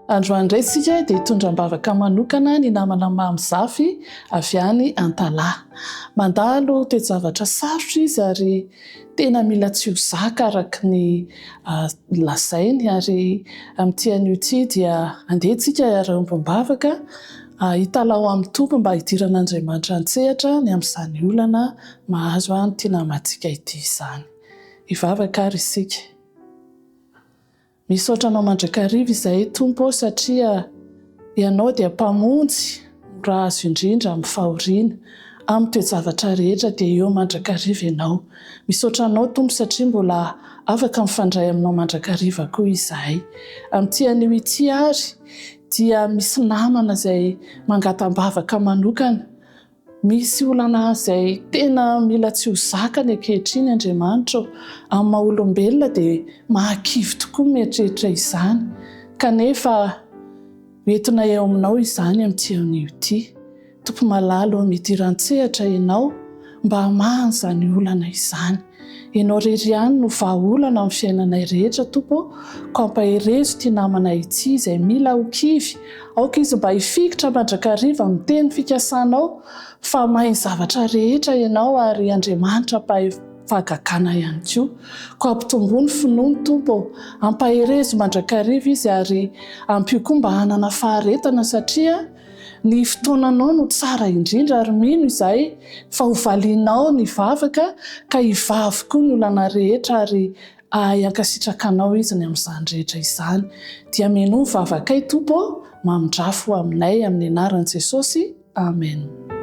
Androany indray isika dia hitondra am-bavaka manokana ny namana Mamy Zafy avy any Antalaha. Mandalo toe-javatra sarotra izy ary tena mila tsy ho zaka araka ny lazainy ary amin'ity anio ity dia andeha isika hiara-hiombom-bavaka hitalaho amin'ny Tompo mba hidiran'Andriamanitra an-tsehatra ny amin'izany olana mahazo an'ity namantsika ity izany. Hivavaka ary isika. Misaotra Anao mandrakariva izahay Tompo ô satria Ianao dia Mpamonjy mora azo indrindra amin'ny fahoriana, amin'ny toe-javatra rehetra dia eo mandrakariva Ianao. Misaotra Anao Tompo satria mbola afaka mifandray Aminao mandrakariva koa izahay. Amin'ity anio ity ary dia misy namana izay mangatam-bavaka manokana. Misy olana izay tena mila tsy ho zakany ankehitriny Andriamanitra ô. Amin'ny maha olombelona dia mahakivy tokoa ny mieritreritra izany. Kanefa hoentina eo aminao izany amin'ity anio ity. Tompo malala ô, midira an-tsehatra Ianao mba hamaha an'izany olana izany. Ianao irery ihany no vahaolana amin'ny fiainanay rehetra Tompo ô, koa ampaherezo ity namanay ity izay mila ho kivy, aoka izy mba hifikitra mandrakariva amin'ny teny fikasanao fa mahay ny zavatra rehetra Ianao ary Andriamanitra mpahay fahagagana ihany koa. Koa ampitomboa ny finoany Tompo ô, ampaherezo mandrakariva izy ary ampio koa mba hanana faharetana satria Ny fotoananao no tsara indrindra ary mino izahay fa ho valianao ny vavaka ka hivaha avokoa ny olana rehetra ary ahay hankasitraka anao izy ny amin'izany rehetra izany. Dia minoa ny vavakay Tompo ô, mamindrafo ho aminay amin'ny anaran'i Jesosy, Amen.